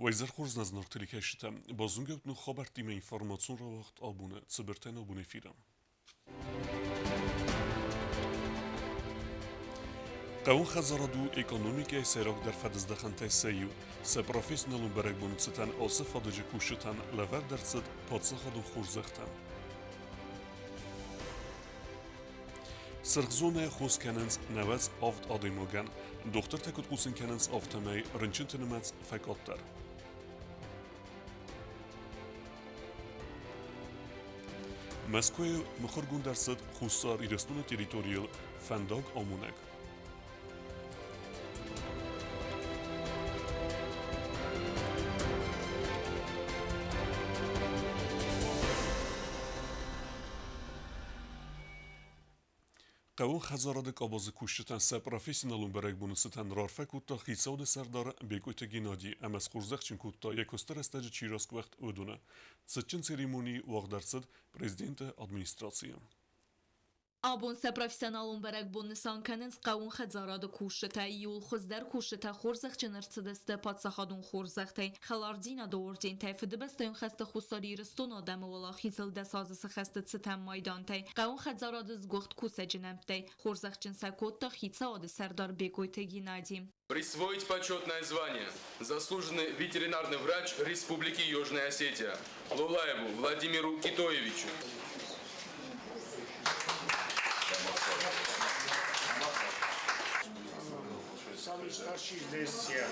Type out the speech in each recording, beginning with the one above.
Уӕ хорз нӕ зынаргъ телекӕсджытӕ, базонгӕ ут ног хабӕрттимӕ информацион рауагъд абоны цыбыртӕй абоны эфиры. Хъӕуы хӕдзарад у экономикӕйы сӕйрагдӕр фӕдыздӕхӕнтӕй сӕ иу. Сӕ профессионалон бӕрӕгбоны цытӕн ацы фадыджы кусджытӕн лӕвӕрд ӕрцыд паддзахадон хорзӕхтӕ. Сырх зонӕйы хос кӕнынц 97 адӕймагӕн. Дохтыртӕ куыд хъусын кӕнынц, афтӕмӕй рынчынты нымӕц фӕкъаддӕр. Мӕскуыйы мыхуыргонд ӕрцыд Хуссар Ирыстоны территорийыл фӕндаг амонӕг. Хъӕуы хӕдзарады къабазы кусджытӕн сӕ профессионалон бӕрӕгбоны цытӕн раарфӕ кодта хицауады сӕрдар Бекъойты Геннадий ӕмӕ схорзӕхджын кодта, йӕ куысты рӕстӕджы чи расгуыхт, уыдоны. Цытджын церемони уагъд ӕрцыд президенты администрацийы. Абон сӕ профессионалон бӕрӕгбон нысан кӕнынц хъӕууон хӕдзарады кусджытӕ. Иууыл хуыздӕр кусджытӕ хорзӕхджын ӕрцыдысты паддзахадон хорзӕхтӕй, Хӕлардзинады ордентӕй, Фыдыбӕстӕйон хӕсты Хуссар Ирыстоны адӕмы уӕлахизыл 10 азы цы хӕсты цытӕн майдантӕй, хъӕууон хӕдзарады сгуыхт кусӕджы нӕмттӕй. Хорзӕхджын сӕ кодта хицауады сӕрдар Бекъойты Геннадий. Присвоить почетное звание заслуженный ветеринарный врач Республики Южная Осетия Лулаеву Владимиру Китоевичу. Самый старший здесь все.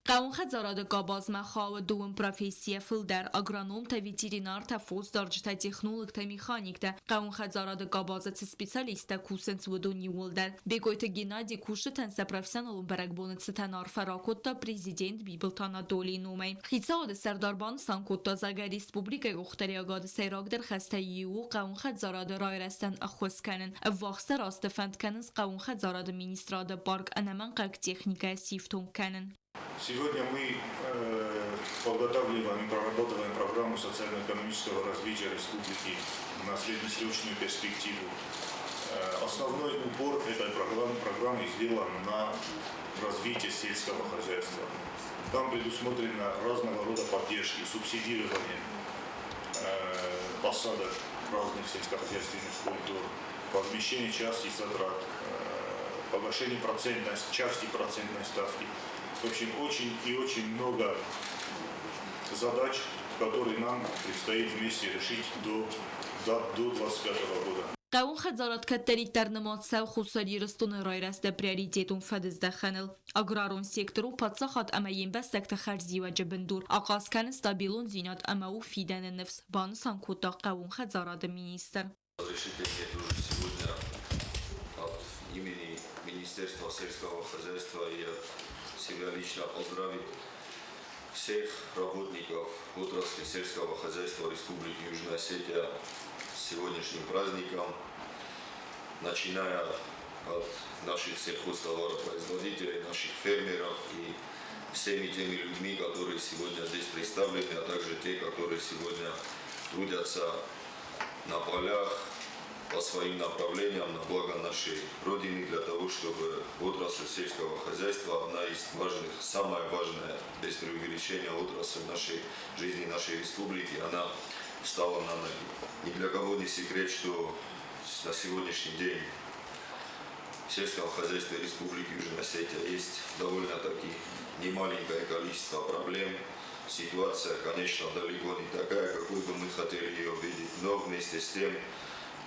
Хъӕууон хӕдзарады къабазмӕ хауы дыууын профессийӕ фылдӕр: агрономтӕ, ветеринартӕ, фосдарджытӕ, технологтӕ, механиктӕ. Хъӕууон хӕдзарады къабазы цы специалисттӕ кусынц, уыдон иууылдӕр. Бекъойты Геннадий кусджытӕн сӕ профессионалон бӕрӕгбоны цытӕн арфӕ ракодта президент Бибылты Анатолийы номӕй. Хицауады сӕрдар банысан кодта, зӕгъгӕ, республикӕйы къухдариуӕгады сӕйрагдӕр хӕстӕй иу у хъӕууон хӕдзарады райрӕзтӕн ӕххуыс кӕнын. Ӕввахсдӕр азты фӕнд кӕнынц хъӕууон хӕдзарады министрады парк ӕнӕмӕнгхъӕуӕг техникӕйӕ сифтонг кӕнын. Сегодня мы подготавливаем и прорабатываем программу социально-экономического развития республики на среднесрочную перспективу. Основной упор этой программы сделан на развитие сельского хозяйства. Там предусмотрено разного рода поддержки, субсидирование посадок разных сельскохозяйственных культур, возмещение части затрат, погашение процентной, части процентной ставки. В общем, очень и очень много задач, которые нам предстоит вместе решить до 2025 года. Хъӕууон хӕдзарад кӕддӕриддӕр нымад цӕуы Хуссар Ирыстоны райрӕзты приоритетон фӕдыздӕхӕныл. Аграрон сектор у паддзахад ӕмӕ йе мбӕстӕгты хӕрзиуӕджы бындур, ахъаз кӕны стабилондзинад ӕмӕ у фидӕны ныфс, банысан кодта хъӕууон хӕдзарады министр. Разрешите мне тоже сегодня от имени Министерства сельского хозяйства и от себя лично поздравить всех работников отрасли сельского хозяйства Республики Южная Осетия с сегодняшним праздником, начиная от наших сельхозтоваропроизводителей, наших фермеров и всеми теми людьми, которые сегодня здесь представлены, а также те, которые сегодня трудятся на полях по своим направлениям на благо нашей Родины, для того, чтобы отрасль сельского хозяйства, одна из важных, самая важная, без преувеличения, отрасль нашей жизни, нашей республики, она встала на ноги. Ни для кого не секрет, что на сегодняшний день в сельском хозяйстве Республики Южная Осетия есть довольно-таки немаленькое количество проблем. Ситуация, конечно, далеко не такая, какую бы мы хотели ее видеть, но вместе с тем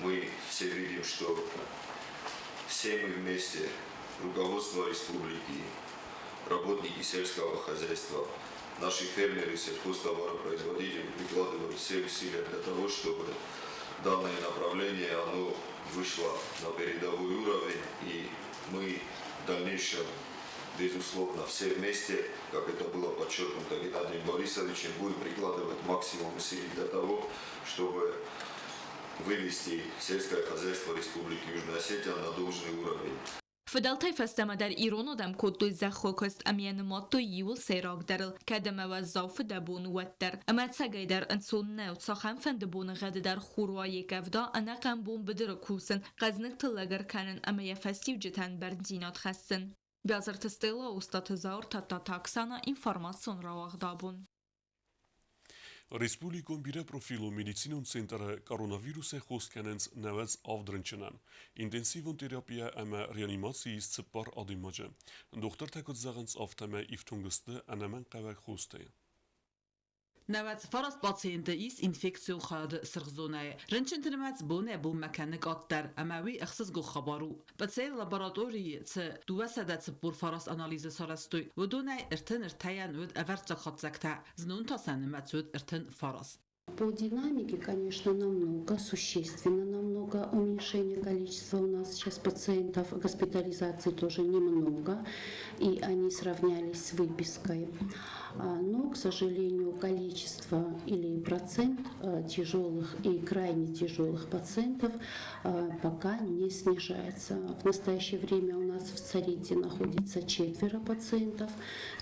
мы все видим, что все мы вместе, руководство республики, работники сельского хозяйства, наши фермеры, сельхозтоваропроизводители прикладывают все усилия для того, чтобы данное направление оно вышло на передовой уровень, и мы в дальнейшем, безусловно, все вместе, как это было подчеркнуто Геннадием Борисовичем, будем прикладывать максимум усилий для того, чтобы вывести сельское хозяйство Республики Южная Осетия на должный уровень. Фыдӕлтӕй фӕстӕмӕ дӕр ирон адӕм кодтой зӕххы куыст ӕмӕ йӕ нымадтой иуыл сӕйрагдӕрыл, кӕд ӕмӕ уӕззау фыдӕбон, уӕддӕр. Ӕмӕ ӕцӕгӕйдӕр ӕнцон нӕу, цахӕмфӕнды боныгъӕды дӕр хур уа йе къӕвда, ӕнӕхъӕн бон быдыры кусын, хъӕзныг тыллӕг ӕркӕнын ӕмӕ йӕ фӕстиуджытӕн бӕрндзинад хӕссын. Бязырты Стелла, Остъаты Зауыр, Тадтаты Оксана, информацион рауагъд абон. Республикон бирӕпрофилон медицинон центры коронавирусӕй хос кӕнынц 97 рынчынӕн. Интенсивон терапия ӕмӕ реанимацийы ис цыппар адӕймаджы. Дохтыртӕ куыд зӕгъынц, афтӕмӕй ифтонг сты ӕнӕмӕнгхъӕуӕг хостӕй. 99 пациенты ис инфекцион хайады сырх зонӕйы. Рынчынты нымӕц бонӕй-бонмӕ кӕны къаддӕр, ӕмӕ уый ӕхсызгон хабар у. ПЦР лабораторийы цы 249 анализы сарӕзтой, уыдонӕй 33-ӕн уыд ӕвӕрццаг хатдзӕгтӕ, знон та сӕ нымӕц уыд 39. По динамике, конечно, намного, существенно намного уменьшение количества у нас сейчас пациентов, госпитализации тоже немного, и они сравнялись с выпиской. Но, к сожалению, количество или процент тяжелых и крайне тяжелых пациентов пока не снижается. В настоящее время у нас в Царите находится четверо пациентов,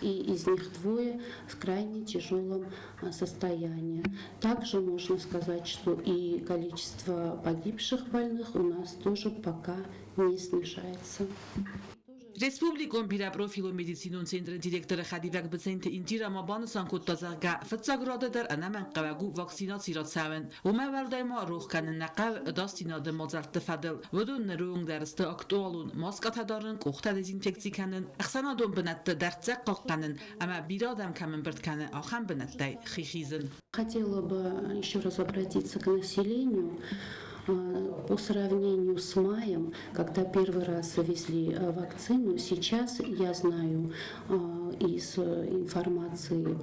и из них двое в крайне тяжелом состоянии. Также можно сказать, что и количество погибших больных у нас тоже пока не снижается. Республикон бирӕпрофилон медицинон центры директоры хӕдивӕг Быценты Индира ма банысан кодта, зӕгъгӕ, фыццаг рады дӕр ӕнӕмӕнгхъӕуӕг у вакцинаци рацӕуын. Уымӕ уӕлдай ма рох кӕнын нӕ хъӕуы ӕдасдзинады мадзӕлтты фӕдыл. Уыдон ныры онг дӕр сты актуалон: маскӕтӕ дарын, къухтӕ дезинфекци кӕнын, ӕхсӕнадон бынӕтты дӕрддзӕг хъахъхъӕнын ӕмӕ бирӕ адӕм кӕм ӕмбырд кӕны, ахӕм бынӕттӕй хи хизын. Хотела бы еще раз обратиться к населению. По сравнению с маем, когда первый раз завезли вакцину, сейчас я знаю из информации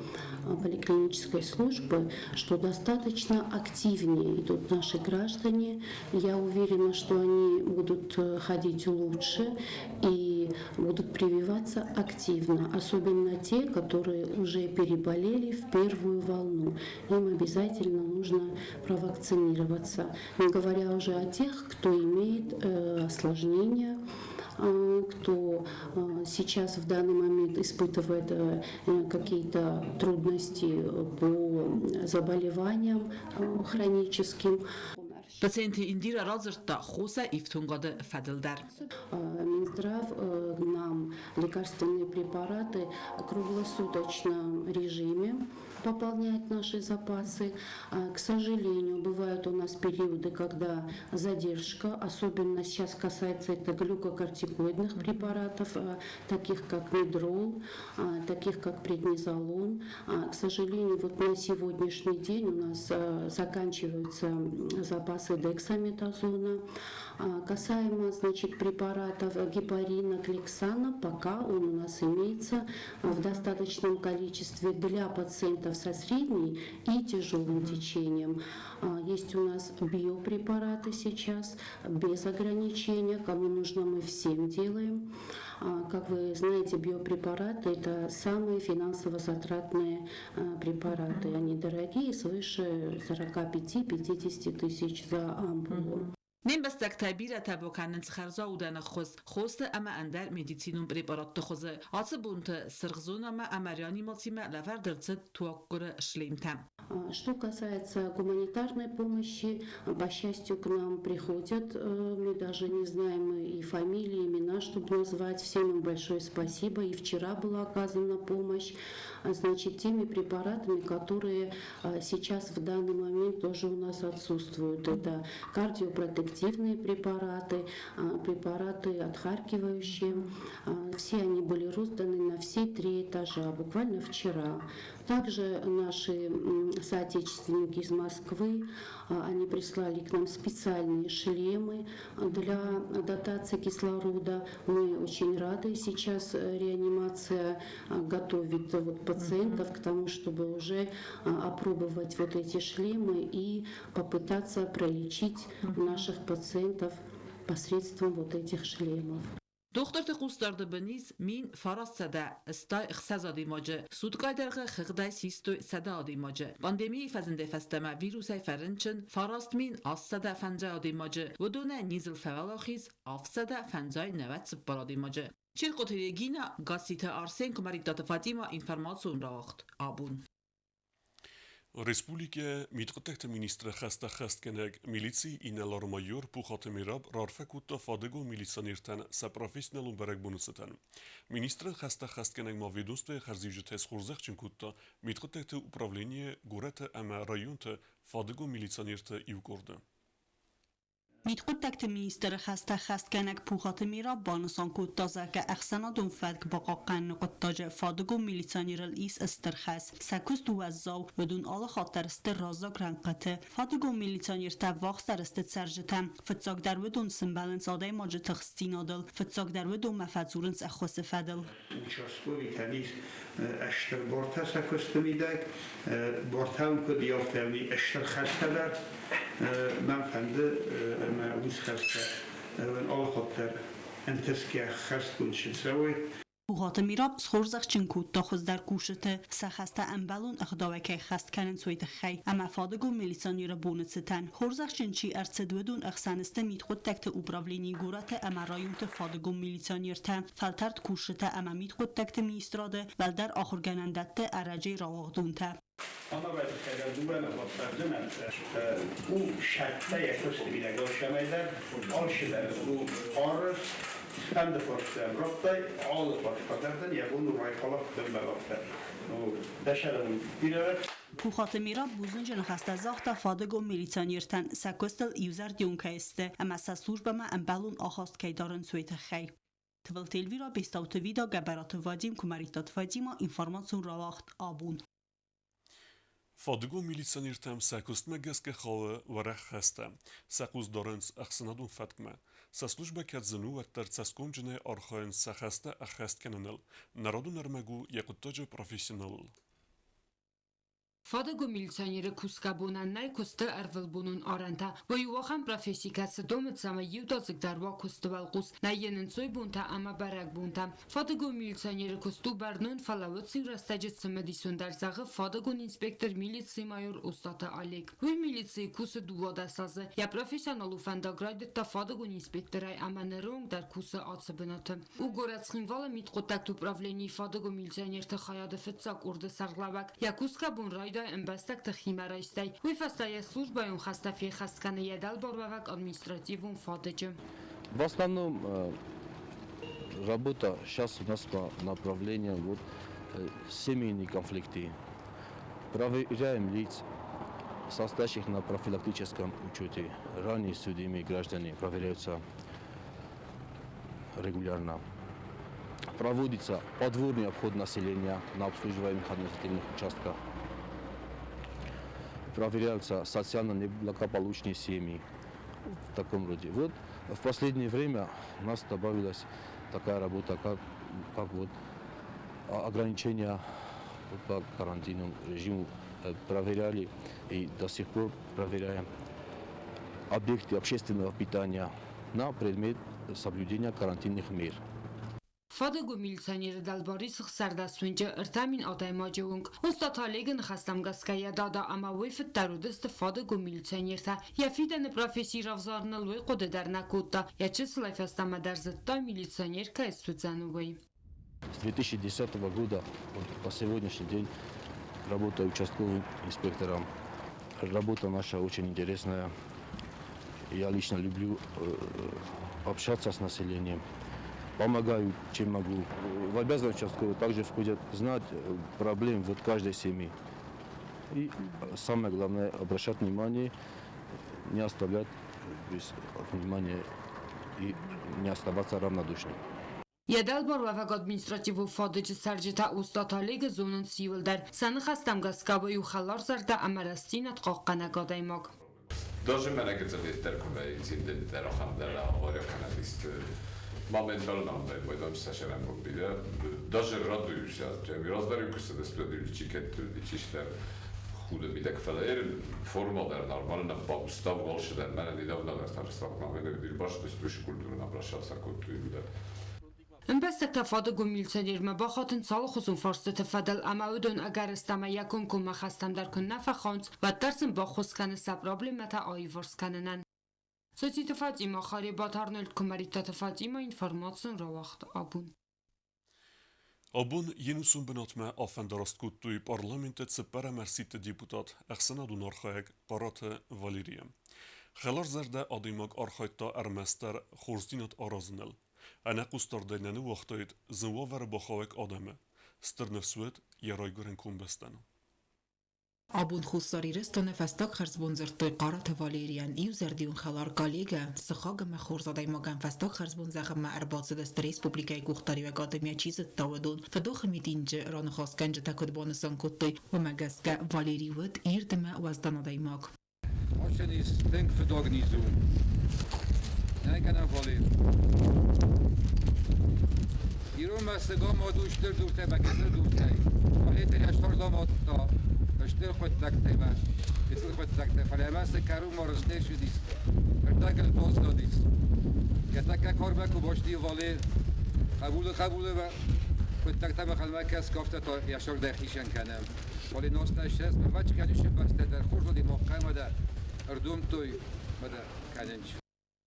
поликлинической службы, что достаточно активнее идут наши граждане. Я уверена, что они будут ходить лучше и будут прививаться активно, особенно те, которые уже переболели в первую волну. Им обязательно нужно провакцинироваться. Не говоря уже о тех, кто имеет осложнения, кто сейчас в данный момент испытывает какие-то трудности по заболеваниям хроническим. Быценты Индира радзырдта хосы ифтонгады фӕдыл дӕр. Минздрав нам лекарственные препараты в круглосуточном режиме пополняет наши запасы. К сожалению, бывают у нас периоды, когда задержка, особенно сейчас касается это глюкокортикоидных препаратов, таких как медрол, таких как преднизолон. К сожалению, вот на сегодняшний день у нас заканчиваются запасы дексаметазона. Касаемо, значит, препаратов гепарина, клексана, пока он у нас имеется в достаточном количестве для пациентов со средней и тяжелым течением. Есть у нас биопрепараты сейчас без ограничения, кому нужно, мы всем делаем. Как вы знаете, биопрепараты – это самые финансово затратные препараты. Они дорогие, свыше 45-50 тысяч за ампулу. Не мбӕстӕгтӕй бирӕтӕ бакӕнынц хӕрзаудӕн ӕххуыс хосты ӕмӕ ӕндӕр медицинон препаратты хуызы. Ацы бонты сырх зонӕмӕ ӕмӕ реанимацимӕ лӕвӕрд ӕрцыд туаггуыры шлемтӕ. Что касается гуманитарной помощи, по счастью, к нам приходят, мы даже не знаем и фамилии, имена, чтобы назвать. Всем им большое спасибо. И вчера была оказана помощь, значит, теми препаратами, которые сейчас в данный момент тоже у нас отсутствуют. Это кардиопротективные препараты, препараты отхаркивающие. Все они были розданы на все три этажа буквально вчера. Также наши соотечественники из Москвы, они прислали к нам специальные шлемы для дотации кислорода. Мы очень рады. Сейчас реанимация готовит вот пациентов к тому, чтобы уже опробовать вот эти шлемы и попытаться пролечить наших пациентов посредством вот этих шлемов. Дохтырты хъусдарды бын ис 1986 адӕймаджы. Суткъайы дӕргъы хыгъдӕй систой 100 адӕймаджы. Пандемийы фӕзындӕй фӕстӕмӕ вирусӕй фӕрынчын 9850 адӕймаджы, уыдонӕй низыл фӕуӕлахиз 794 адӕймаджы. Черкъоты Регина, Гасситы Арсен, Куымӕридтаты Фатимӕ, информацион рауагъд «Абон». Республикӕйы мидхъуыддӕгты министры хӕстӕ ӕххӕстгӕнӕг милицийы инӕлар-майор Пухаты Мераб раарфӕ кодта фадыгон милиционертӕн сӕ профессионалон бӕрӕгбоны цытӕн. Министры хӕстӕ ӕххӕстгӕнӕг ма ведомствойы хӕрзиуджытӕй схорзӕхджын кодта мидхъуыддӕгты управленийы горӕты ӕмӕ районты фадыгон милиционерты иу къорды. Мидхъуыддӕгты министры хӕстӕ ӕххӕстгӕнӕг Пухаты Мираб банысан кодта, зӕгъгӕ, ӕхсӕнадон фӕтк бахъахъхъӕныны хъуыддаджы фадыгон милиционерыл ис стыр хӕс. Сӕ куыст у уӕззау, уыдон алы хатт дӕр сты раззаг рӕнхъыты. Фадыгон милиционертӕ ӕввахсдӕр сты цӕрджытӕм. Фыццагдӕр уыдон сымбӕлынц адӕймаджы тыхстдзинадыл, фыццагдӕр уыдонмӕ фӕдзурынц ӕххуысы фӕдыл. Участковыйтӕн ис стыр бортӕ сӕ куысты мидӕг. Бортӕ куыд йӕфтӕуни стыр хӕстӕ дӕр. Мӕн фӕнды ӕмӕ уыцы хӕстӕ алыхатт дӕр ӕнтысгӕ ӕххӕстгонд чи цӕуой. Тугъаты Мираб схорзӕхджын кодта хуыздӕр кусджыты, сӕ хӕстӕ ӕмбӕлон ӕгъдауӕй кӕй ӕххӕст кӕнынц, уый тыххӕй, ӕмӕ фадыгон милиционеры боны цытӕн. Хорзӕхджын чи ӕрцыд, уыдон ӕхсӕн сты мидхъуыддӕгты управленийы горӕты ӕмӕ районты фадыгон милиционертӕ, фӕлтӕрд кусджытӕ ӕмӕ мидхъуыддӕгты министрады уӕлдӕр ахуыргӕнӕндӕтты ӕрӕджыйы рауагъдонтӕ. Амавӕдзӕгӕн дыууӕ ныхӕстӕ у сӕттӕ йӕ куысты мидӕг алцӕмӕй дӕр, алчидӕр у арӕзт, цыфӕнды фарстайӕн радтай, алы фарста дӕр дын йӕ бон у райхала дымбӕлӕгтӕ. Дӕсӕрӕн бирӕ. Пухаты Мираб бузныджы ныхӕстӕ загъта фадыгон милиционертӕн, сӕ куыстыл иузӕрдион кӕй сты ӕмӕ сӕ службӕмӕ ӕмбӕлон ахаст кӕй дарынц, уый тыххӕй. Тыбылты Эльвира, Бестауты Вида, Гӕбӕраты Вадим, Куымӕридтаты Фатимӕ, информацион рауагъд «Абон». Фадыгон милиционертӕм сӕ куыстмӕ гӕсгӕ хауы уӕрӕх хӕстӕ. Сӕ хъус дарынц ӕхсӕнадон фӕткмӕ. Сӕ службӕ кӕд зын у, уӕддӕр цӕсгомджынӕй архайынц сӕ хӕстӕ ӕххӕст кӕныныл. Народон ӕрмӕг у йӕ хъуыддаджы профессионалыл. Фадыгон милиционеры кусгӕ бонӕн нӕй куысты ӕрвылбонон арӕнтӕ. Уый у ахӕм професси, кӕцы домы, цӕмӕй иудадзыг дӕр уа куысты уӕлхъус, нӕй йын ӕнцойбонтӕ ӕмӕ бӕрӕгбонтӕ. Фадыгон милиционеры куыст у бӕрнон, фӕлӕ уыцы рӕстӕджы цымыдисондӕр, зӕгъы фадыгон инспектор милицийы майор Остъаты Олег. Уый милицийы кусы 12 азы. Йӕ профессионалон фӕндаг райдыдта фадыгон инспекторӕй ӕмӕ ныры онг дӕр кусы ацы бынаты. У горӕт Цхинвалы мидхъуыддӕгты управленийы фадыгон милиционерты хайады фыццаг къорды сӕргълӕууӕг. Йӕ кусгӕ бон райдайы ӕмбӕстӕгты химӕрайстӕй. Уый фӕстӕ йӕ службӕйон хӕстӕ феххӕст кӕны йӕ дӕлбаруӕвӕг административон фадыджы. В основном работа сейчас у нас по направлению вот, семейные конфликты. Проверяем лиц, состоящих на профилактическом учете. Ранее судимые граждане проверяются регулярно. Проводится подворный обход населения на обслуживаемых административных участках. Проверяются социально неблагополучные семьи в таком роде. Вот в последнее время у нас добавилась такая работа, как вот ограничения по карантинному режиму проверяли и до сих пор проверяем объекты общественного питания на предмет соблюдения карантинных мер. Фадыгон милиционеры дӕлбар ис 16 уынджы 3000 адӕймаджы онг. Остъаты Олегы ныхӕстӕм гӕсгӕ йӕ дада ӕмӕ уый фыд дӕр уыдысты фадыгон милиционертӕ. Йӕ фидӕны професси равзарыныл уый хъуыды дӕр нӕ кодта. Йӕ чысылӕй фӕстӕмӕ дӕр зыдта, милиционер кӕй суыдзӕн, уый. С 2010 года вот, по сегодняшний день работаю участковым инспектором. Работа наша очень интересная. Я лично люблю общаться с населением, помогаю, чем могу. В обязанность участкового также входят знать проблем вот каждой семьи. И самое главное, обращать внимание, не оставлять без внимания и не оставаться равнодушным. Йӕ дӕлбаруӕвӕг административон фадыджы цӕрджытӕ Остъаты Олегы зонынц иуылдӕр. Сӕ ныхӕстӕм гӕсгӕ уый у хӕларзӕрдӕ ӕмӕ рӕстдзинад хъахъхъӕнӕг адӕймаг. Даже мӕнӕ гыццыл куы вӕййы инциденттӕ ахӕм дӕр авария кӕнӕ исты моментально majd бирӕ. Даже радуюся. Раздӕр куы цыдысты чистӕр худо-бідак, фӕлӕ форма дӕр нормально по уставу алчидӕр. Мӕнӕ недавно дӕр столкновение башты с культурно обращаться кодтой. Ӕмбӕстӕгтӕ фадыгон милиционермӕ бахатынц алыхуызон фарстыты фӕдыл ӕмӕ уыдон ӕгӕрыстӕмӕй йӕ комкоммӕ хӕстӕм дӕр куыннӕ фӕхауынц, уӕддӕр сын баххуыс кӕны сӕ проблемӕтӕ аиуварс кӕнынӕн. Цоциты Фатимӕ, Харебаты Арнольд, Куымӕридтаты Фатимӕ, информацион рауагъд абон. Абон йе нусон бынатмӕ афӕндараст кодтой парламенты цыппӕрӕм ӕрсидты депутат, ӕхсӕнадон архайӕг Хъараты Валерийы. Хӕларзӕрдӕ адӕймаг архайдта ӕрмӕстдӕр хорздзинад аразыныл. Ӕнӕхъусдардӕй нӕ ныууагътаид зын уавӕры бахауӕг адӕмы. Стыр ныфс уыд йӕ райгуырӕн комбӕстӕн. Абон Хуссар Ирыстоны фӕстаг хӕрзбон дзырдтой Хъараты Валерийӕн, иузӕрдион хӕлар коллегӕ, сыхаг ӕмӕ хорз адӕймагӕн фӕстаг хӕрзбон зӕгъынмӕ ӕрбацыдысты республикӕйы къухдариуӕгадимӕ чи зыдта, уыдон. Фыдохы митинджы раныхасгӕнджытӕ куыд банысан кодтой, уымӕ гӕсгӕ Валерий уыд ирд ӕмӕ уӕздан адӕймаг. Охсӕн ис тынг фыдогниз у. Нӕ гӕнӕн Валер. Ирон мӕсыг амад у стыр дуртӕй ӕмӕ гыццыл дуртӕй. Валетӕ йӕ стыр амадта стыр хъуыддӕгтӕй ӕмӕ гыццыл хъуыддӕгтӕй, фӕлӕ мӕсыг кӕронмӕ рызтӕй ссыдис, ӕрдӕгыл баззадис. Йӕ тӕккӕ кармӕ куы басти Валер, хъӕбулы хъӕбулы хъуыддӕгтӕм ӕнхъӕлмӕ кӕсгӕ, афтӕ та йӕ сӕрдӕй хицӕн кӕнӕм. Фӕлӕ ностӕ ӕвӕццӕгӕн бӕстӕ дӕр хорз уыди мохъхъӕмӕ дӕр ӕрдомдтой мӕ дӕр кӕнынц.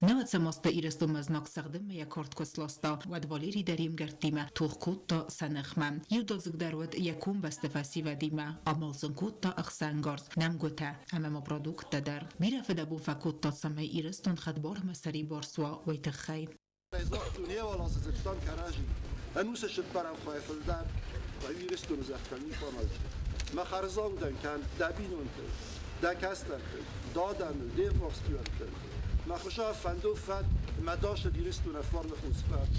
Нӕуӕдзӕм азты Ирыстонмӕ знаг цӕгъдынмӕ йӕ кард куы сласта, уӕд Валерий дӕр йе мгӕрттимӕ тох кодта сӕ ныхмӕ. Иудадзыгдӕр уыд йӕ комбӕсты фӕсивӕдимӕ, амал сын кодта ӕхсӕнгарз, нӕмгуытӕ ӕмӕ ма продукттӕ дӕр. Бирӕ фыдӕбон фӕкодта, цӕмӕй Ирыстон хӕдбар ӕмӕ сӕрибар суа, уый тыххӕй. Ӕнусы цыппӕрӕм хайы фылдӕр Ирыстоны зӕххӕн никуы Мӕ хӕрзаудӕн кӕн дӕ бинонты, дӕ кӕстӕрты, дӕ адӕмы, де ввахс хиуӕтты. Мӕ хуыцау фӕндыл фӕд мӕ дасыд Ирыстоны фарны хус фӕд.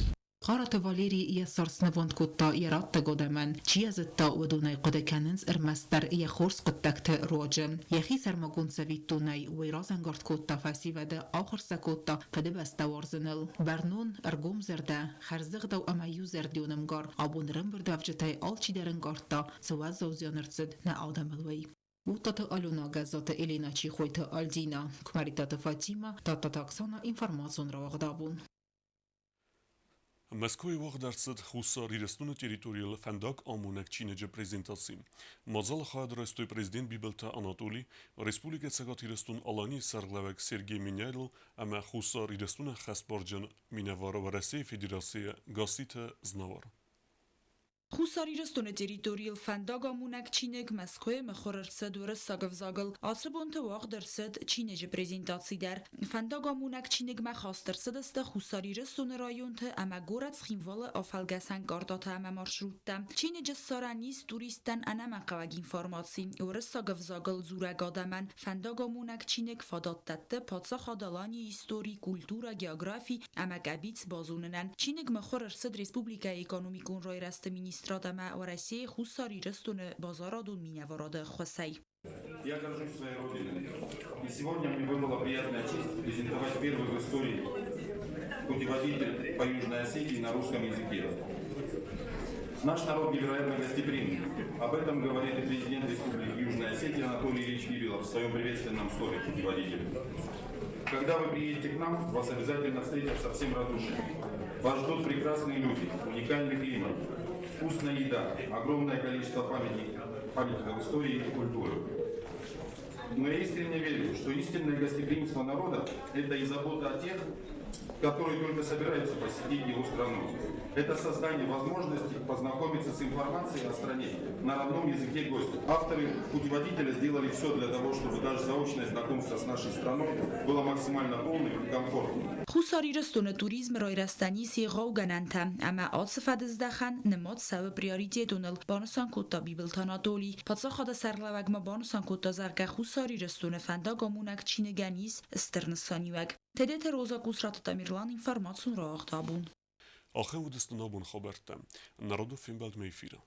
Хъараты Валерий йӕ сӕр снывонд кодта йӕ раттӕг адӕмӕн. Чи йӕ зыдта, уыдонӕй хъуыды кӕнынц ӕрмӕстдӕр йӕ хорз хъуыддӕгты руаджы. Йӕхи сӕрмагонд цӕвиттонӕй уый разӕнгард кодта фӕсивӕды, ахуыр сӕ кодта Фыдыбӕстӕ уарзыныл. Бӕрнон, ӕргомзӕрдӕ, хӕрзӕгъдау ӕмӕ иузӕрдион ӕмгар абон ӕрӕмбырдуӕвджытӕй алчидӕр ӕнкъардта, цы уӕззау зиан ӕрцыд нӕ адӕмыл, уый. Уттаты Алена, Гӕззаты Елена, Чехойты Альдина, Куымӕридтаты Фатимӕ, Тадтаты Оксана информацион рауагъд абон. Мӕскуыйы уагъд ӕрцыд Хуссар Ирыстоны территорийыл фӕндаг амонӕг чиныджы презентаци. Мадзалы хайад райстой президент Бибылты Анатоли, Республикӕ Цӕгат Ирыстон-Аланийы сӕргълӕууӕг Сергей Меняйло ӕмӕ Хуссар Ирыстоны хӕстбарджын минӕвар Уӕрӕсейы Федерацийы Гасситы Знауыр. Хуссар Ирыстоны территорийыл фӕндагамонӕг чиныг Мӕскуыйы мыхуыр ӕрцыд уырыссаг ӕвзагыл. Ацы бонты уагъд ӕрцыд чиныджы презентаци дӕр. Фӕндагамонӕг чиныгмӕ хаст ӕрцыдысты Хуссар Ирыстоны районты ӕмӕ горӕт Цхинвалы афӕлгӕсӕн картӕтӕ ӕмӕ маршруттӕ. Чиныджы ссарӕн ис туристтӕн ӕнӕмӕнгхъӕуӕг информаци. Уырыссаг ӕвзагыл дзурӕг адӕмӕн фӕндагамонӕг чиныг фадат дӕтты паддзахад Аланийы истори, культурӕ, географи ӕмӕ къӕбиц базонынӕн. Чиныг мыхуыр ӕрцыд республикӕйы экономикон райрӕзты министрад ӕмӕ Уӕрӕсейы Хуссар Ирыстоны базарадон минӕварады ӕххуысӕй. Я горжусь своей родиной. И сегодня мне выпала приятная честь презентовать первый в истории путеводитель по Южной Осетии на русском языке. Наш народ невероятно гостеприимный. Об этом говорит и президент Республики Южная Осетия Анатолий Ильич Бибилов в своем приветственном слове путеводителю. Когда вы приедете к нам, вас обязательно встретят со всем радушием. Вас ждут прекрасные люди, уникальный климат, вкусная еда, огромное количество памятников истории и культуры. Но я искренне верю, что истинное гостеприимство народа – это и забота о тех, которые только собираются посетить его страну. Это создание возможности познакомиться с информацией о стране на родном языке гостя. Авторы путеводителя сделали все для того, чтобы даже заочное знакомство с нашей страной было максимально полным и комфортным. Хуссар Ирыстоны туризмы райрӕзтӕн ис егъау гӕнӕнтӕ ӕмӕ ацы фӕдыздӕхӕн нымад цӕуы приоритетоныл, банысан кодта Бибылты Анатолий. Паддзахады сӕргълӕууӕг ма банысан кодта, зӕгъгӕ, Хуссар Ирыстоны фӕндагамонӕг чиныгӕн ис стыр нысаниуӕг. Тедеты Роза, Къусраты Тамерлан, информацион рауагъд абон. Ахӕм уыдысты нӕ абоны хабӕрттӕ. Народы фембӕлдмӕ эфиры.